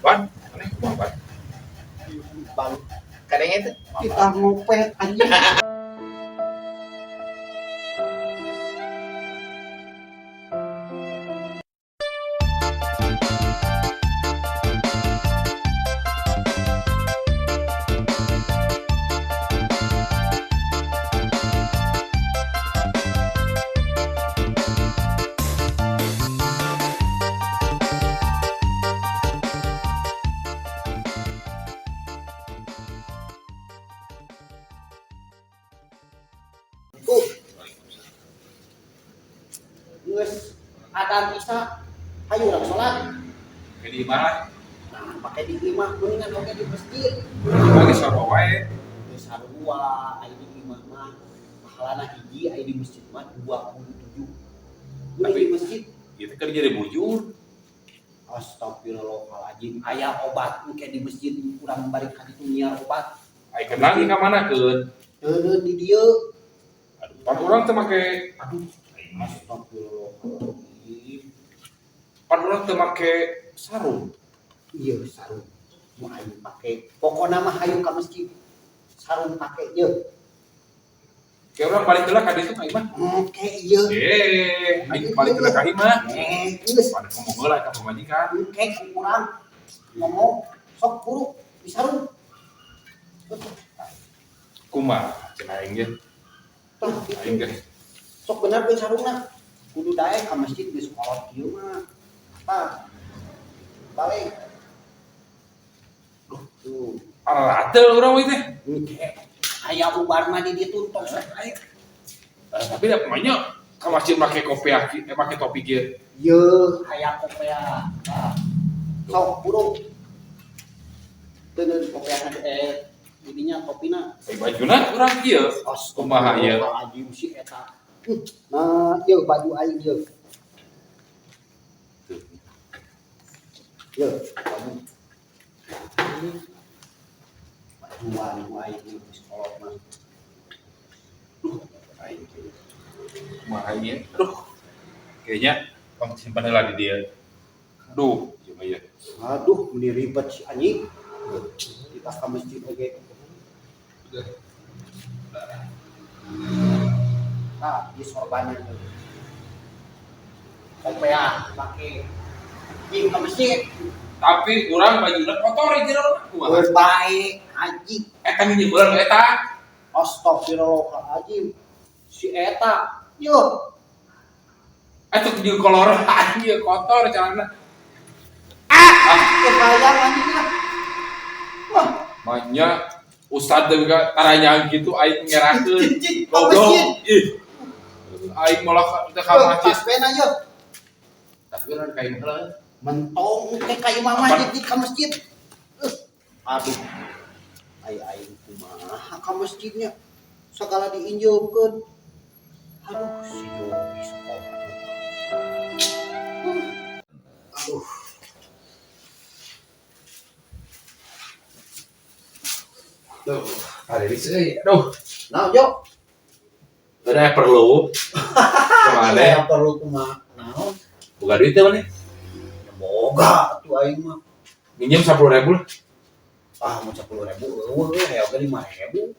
Pan, aneh kumaha, Pan? Bang, Kadang itu. Kita ngopet, anjing. Tuh. Geus adan Isya, hayu urang salat. Kayak di mana? Nah, pakai di imah, mendingan oge di masjid. Bagi sarua wae. Geus sarua, aya di imah mah pahalana hiji, aya di masjid mah 27. Mending Tapi- di masjid. Itu kan jadi bujur. Astagfirullahaladzim, aya obat engke di masjid, urang balik ka ditu nyiar obat. Ai kenang ka mana keun? Teureun di dieu. Aduh, pan urang teu make, aduh, Astagfirullahaladzim. Pan urang teu make sarung. Iya, sarung. Mau aing pake. Pokokna mah hayu ka masjid. Sarung pake ye. Kayak urang balik heula ka ditu ka imah. Oke, ieu. Eh, aing balik heula ka imah. Eh, geus. Pada ngomong heula ka pamajikan. Engke ku urang ngomong, sok buru di sarung. Kumaha cenah aing ge? Tah, Aing gitu. ge. Sok bener we sarungna. Kudu daek ka masjid geus kolot kieu mah. Tah. Balik. Duh, tuh. Aratel urang we teh. Engke aya ubar mah di ditu, tong sok aing. Eh, tapi da pokoknya ka masjid make kopiah, eh, make topi kieu. Ye, aya kopiah. Tah. Sok buru. Teuneun kopiahna, eh, ininya topina. Ai bajuna urang kieu. Kumaha ieu? Astagfirullahaladzim, si eta. Nah, ieu baju aing ieu. Ieu baju. Bajuan ku aing ieu geus kolot mah. Duh, aing kieu. Kumaha ieu? Aduh. Kayaknya tong simpan heula di dieu. Aduh, ieu mah ieu. Aduh, meni ribet si anjing. Kita ke masjid oge. Udah. Nah, di sorbanan ieu. Kopiah pake. Anjing ke masjid. Tapi urang bajuna kotor ieu jero kumaha? Berbaik anjing. Eta nyebeul eta. Astagfirullahaladzim. Si eta. Yo. Eta jeung kolor anjing kotor carana. Ah, kebayang anjing lah. Wah, Manya ustad juga taranyang gitu aing ngerakeun. Cicit ka Goblok. masjid. Ih. Aing molah teh ka masjid. Pas ben aja. Tapi urang ka imah heula. Mentong teh ka imah masjid di ka masjid. Aduh. Ai aing kumaha ka masjidnya? Segala diinjeumkeun. Aduh, si Yogi sekolah. Aduh. Duh, hari euy. Aduh, Nah, Jo. udah perlu. Kemana? Aya perlu kumaha? Naon? Buka duit teh mana? Ya boga atuh aing mah. Minjem 10.000 lah. Ah, mau 10.000 eueuh, aya oge 5.000.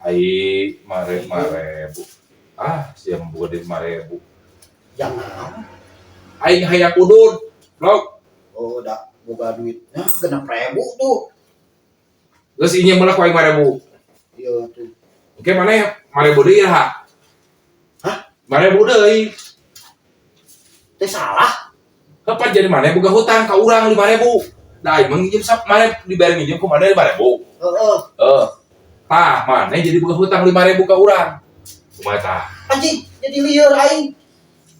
Ai mare 5.000. Ah, siapa buka duit 5.000. Jangan. Aing hayang udud. Blok. Oh, da boga duit. Nah, 6.000 tuh. Geus injem lah ku aing 5.000. Iya tuh. Oke, mana 5.000 deui ya? Hah? 5.000 deui. Teh salah. Kapan jadi mana boga hutang ka urang 5.000. Nah, aing mah nginjem sap mana dibere nginjem ku mana 5.000. Heeh. Heeh. Tah, mana jadi boga hutang 5.000 ka urang. Kumaha tah? Anjing, jadi lieur aing.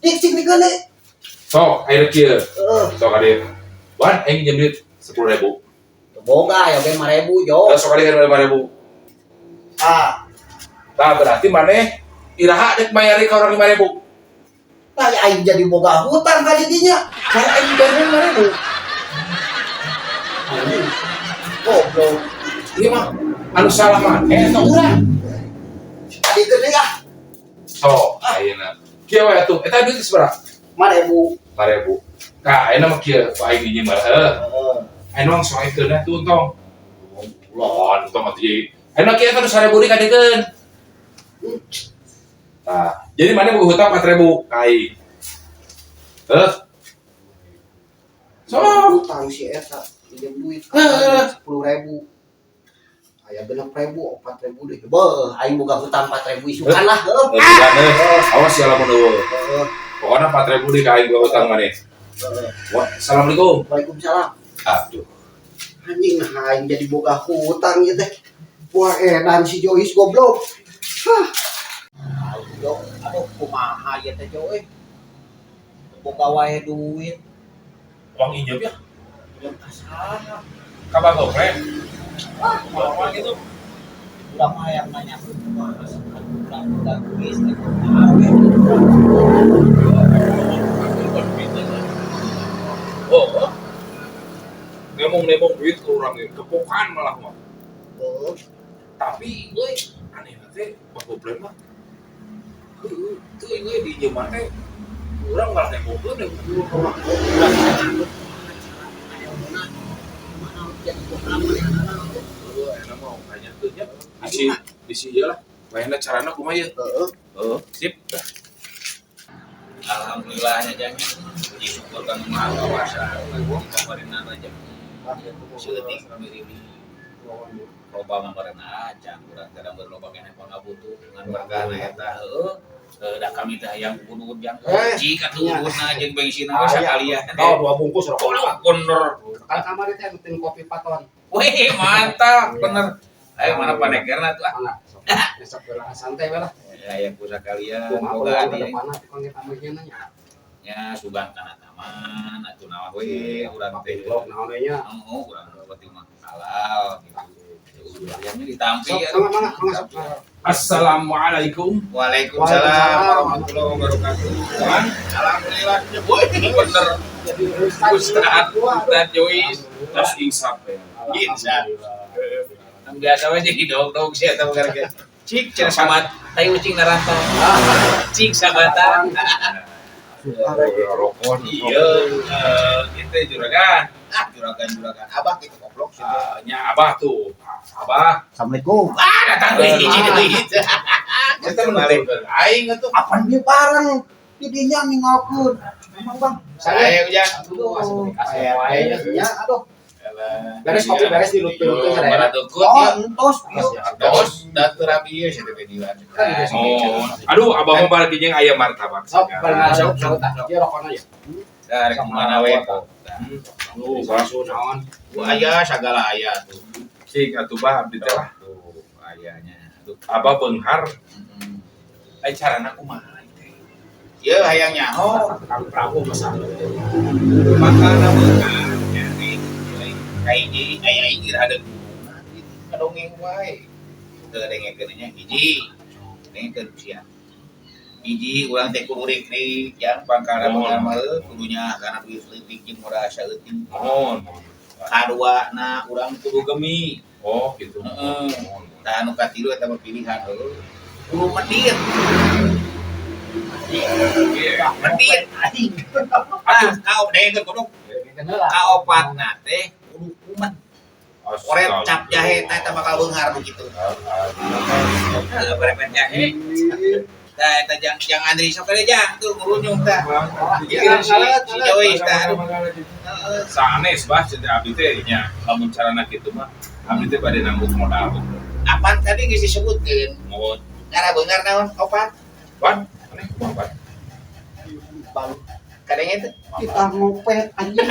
Dik sing dikeun deui. Sok, ayeuna kieu. Heeh. Sok ade. Wan, aing nginjem duit 10.000. Teu boga ya oge 5.000, Jo. Lah sok ade 5.000. Ah, Tah, berarti maneh iraha dek mayari ka urang 5.000. Tah aing jadi boga hutang ka didinya. Karena aing dibere 5.000. Anjing. Goblok. Ieu mah anu salah maneh eta urang. Tadi gede ah. Sok, ayeuna. Kieu we atuh, eta duit sabaraha? 5.000. 5.000. Tah, ayeuna mah kieu, ku aing nginjem heuh. Heeh. Anu soekeun atuh tong. Ulah, tong atuh jadi. Anu kieu kan 1000 deui kadekeun. Nah, jadi maneh boga hutang 4000 ka aing. Heuh. Sok. Hutang si eta pinjam duit 10.000. Aya 6.000, 4.000 deh. Beuh, aing boga hutang 4.000 isukan lah, heuh. Eh, bukan, awas ya lamun euweuh. Heeh. Pokoknya 4000 deui ka aing boga hutang maneh. Heeh. Wah, assalamualaikum. Waalaikumsalam. Aduh. Anjing, nah aing jadi boga hutang ieu teh. Wah, edan si Jois goblok. Hah. Aduh, aduh kumaha ieu teh, Jo euy. Boga wae duit. Uang injem ya? Pinjam ka saha? Ka Bang Goprek. Wah, orang gitu. Urang mah hayang nanya kumaha urang boga duit teh kumaha we. Oh, oh. Ngemong-ngemong duit ke orang itu, kepokan malah mah. Oh, Tapi euy, aneh teh Bang Goprek mah. Heueuh, teu euy di injeman teh urang malah nembongkeun nembongkeun. Kumaha urang kumaha jadi kumaha manehna. Heueuh, ayeuna mah kayaknya teu nya. Bisi bisi ieu lah. Wayahna carana kumaha ieu? Heeh. Heeh, sip. Dah. Alhamdulillah nya jang, puji syukur ka Nu Maha Kuasa kamarina aja saeutik miri loba mah meureun acan urang kadang loba keneh pangabutuh ngan berkahna eta heueuh. Da kami teh hayang kudu jang cik atuh ududna jeung bensinna we sakalian. Oh, dua bungkus rokok. Oh, bener. Kan kamari teh rutin kopi paton. Wih, mantap, bener. Ayo mana panekerna tuh ah. Mana? Sok besok lah santai we lah. Aya ku sakalian Kumaha boga peluang ke adi. depanna tukang kita meuhieuna nya. Nya sugan kana taman atuh naon we urang teh. Blok naon we nya. Oh, urang penting mah halal gitu. Yang ditampi Sok, ya. mangga mangga mangga sok. Assalamualaikum. Waalaikumsalam warahmatullahi wabarakatuh. Alhamdulillah. Woi, bener. Jadi ustaz. Ustaz, Ustaz Jois. Terus insaf ya. Insaf. Yang biasa we jadi dog-dog sih eta mah gara-gara. Cik cenah sabat, tai ucing narantang. Cik sabatan. Rokok. Iya, Itu juragan. Ah, juragan-juragan abah gitu goblok sih. Ah, nya abah tuh. Abah. Assalamualaikum. Ah, datang deui hiji deui. Kita menuturkeun aing atuh. Apaan dia bareng? Di dinya ninggalkeun. Emang Bang. Saya ujang. Aduh, asa dikasih wae nya. Ya, aduh. Beres kopi beres dilutkeun sadaya. Baradukut Oh, ya. entos ieu. Tos, da teu rabi ieu sia teh dilan. Oh, aduh abah mah balik jeung aya martabak. Sok bareng sok sok tah. Ieu rokona ya. Dari kemana we kok. Tuh, bah. Susu naon. Aya sagala aya tuh. Cik atuh bah abdi teh lah. Tuh, ayanya. Aduh. Abah beunghar Mm. ai carana kumaha teh? Ieu hayang nyaho, Kang Prabu masa. makana beunghar nyari kayak aya aing ada gitu kadongeng wae. Teu dengekeun nya hiji. Dengekeun sia. Hiji urang teh kudu rik jang pangkara Mohon. beunghar mah kudunya karena duit leutik jeung murah saeutik. Mohon. Kadua na urang kudu gemi. Oh, gitu. Heeh. Mohon. Tah anu katilu eta mah pilihan heuh. Kudu medit. Iya. Medit Aing. Ah, kau dengekeun goblok. Kaopatna teh kudu kumat. Oret cap jahe teh eta bakal beunghar nu kitu. Heeh, barepet jahe. Tah eta jang jang Andri sok kade jang tuh ngurunyung tah. Ieu si si Jois tah aduh. Heeh. Sanes bah cenah abdi teh nya lamun carana kitu mah abdi teh bade nambut modal. Apaan tadi geus disebutkeun? Mohon. Ngara beunghar naon opat? Pan, aneh kumaha pan? Bang, Kadenge teh. kita ngopet anjing.